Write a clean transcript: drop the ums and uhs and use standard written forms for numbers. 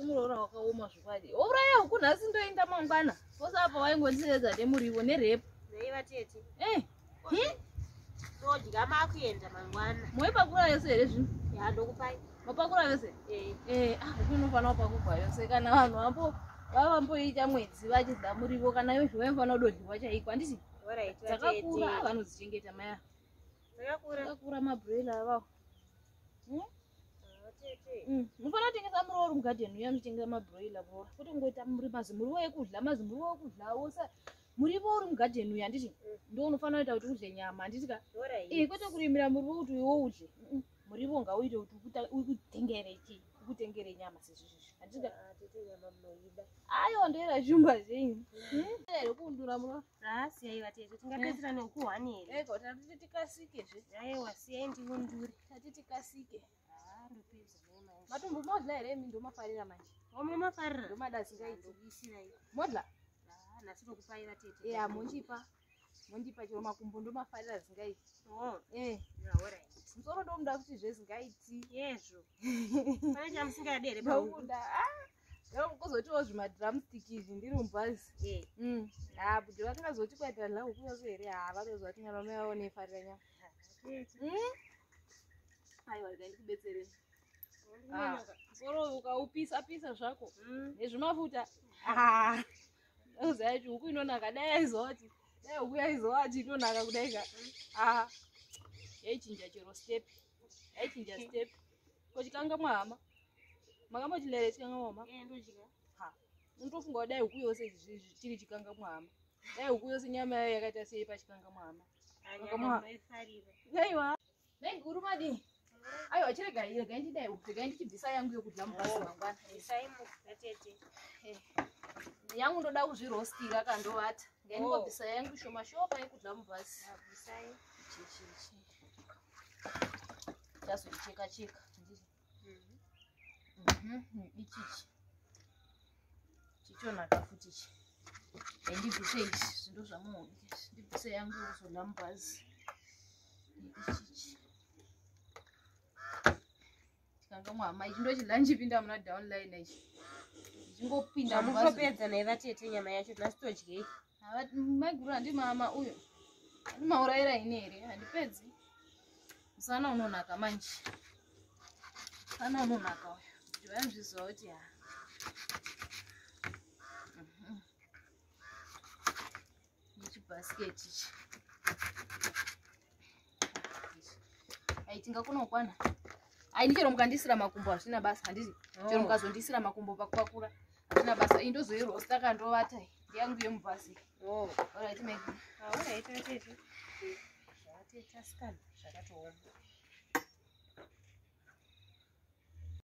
Muroora wakaoma zvokwadi. Uraya huku nhasi ndoenda mangwana. Pose apa waingondisedza nemuriwo nerepu. Nhai vatete. Eh. Hi? Todya makuenda mangwana. Moipakura yose here zvino? Ya ndokupai. Mapakura yose? Eh. Eh, ah huku inofanira kupakugwa yose kana vanhu vambo vavamboita mwedzi vachidya muriwo kana yozvo vaifanira kudodyiwa chaiko handiti? Alright Dzakakura vatete. vanodzichengeta maya. Dzakakura. Dzakakura mabroiler avawo. Vatete. Munofanira kutengesa muriwo uri mugadheni uya muchitengesa mabroiler muroora. Kwete kungoita muri mazimuriwo ekudya mazimuriwo ekudya wose. Muriwo uri mugadheni uya handiti? Ndiwo unofanira kuita kuti udye nyama handiti ka? Alright. Eh, kwete kurimira muriwo kuti iwe udye. Muriwo ngauite kuti ukutengere chii? Ukutengere nyama sezvizvi. Handiti ka? Ah, tete nyama munoida. Aiwa ndoera shumba zvenyu. Here kuundura muroora. Ah, siyai vatete. Tingapedzera nekuhwani here? Ego tati tikasike zve. Aiwa siyai ndiundure. Tati tikasike. Ah, ndopedza naye manje. Matumbu modla here imi ndomafarira manje. Munomafarira? Ndomada singaiti. Ndokuisirai. Modla? Ah, nhasi ndokupai vatete. Yeah, mondipa. Mondipa chero makumbo ndomafarira zingaiti. Oh, Eh, yeah, alright. musoro ndomuda kuti zvezingaiti. Yezvo. Pane chamusingadi here pahuku? Ndomuda. Ah. Kuzotiwo zvimadrumstick izvi ndiri mubhazi. Eh. Ah, kuti vakazoti kwaita la huku yose here? Ah, vatoziva kuti nyama mai vavo neifarira nyama. Tete. Aiwa, regai ndikubetserei. Ah, musoro uyu ukaupisa pisa zvako nezvimafuta. Ah. Uziva kuti huku inonaka dai yaizova kuti dai huku yaizova kuti inonaka kudai ka. Ah. Yaichinja chero step. Yaichinja step. Ko chikanga mwahama. Makambochilere chikanga mwahama? Eh, ndodya. Ha. Unotofunga kuti dai huku yose chiri chikanga mwahama. Dai huku yose nyama yayo yakaita sei pachikanga mwahama. Ah, Maka nyama munoifarira. Aiwa. Maiguru madini? Aiwa chiregai regai ndidai huku regai ndichibvisa yangu yekudya mubhazi mangwana. Isai mukudya tete. Yangu ndoda kuzvirostira kandovata. Ngaindingobvisa yangu shoma shoma yekudya mubhazi. Ah, bvisai. Chi chi chi. Chazoicheka cheka. Ichichi. Chichonaka futi ichi. Ndibvise izvi zvindo zvamuhombe. Ndibvise yangu yekuzodya mubhazi. Ichichi. Chikanga mwahama ichi ndochidya ndichipinda muna downline ichi. Ndichingopinda mubhazi. Zvamutopedza naye vatete nyama yacho nhasi todyei. Maiguru handi mama uyo. Handimaurayira ini here? Handipedzi. Musana unonaka manje. Musana unonaka uyo. Kuti vanozviziva kuti ha. Nechibhasiketi ichi. Ai tingakona kukwana. Ai ndichero mukandisira makumbo hazvina basa handiti. Chero mukazondisira makumbo pakupakura hazvina basa. Iyi ndozoirosta kandovata iyi. Ndiyangu yemubhazi. Oh. Alright, Maggie. Ah, alright vatete. Zvatete asikana zvakatooma.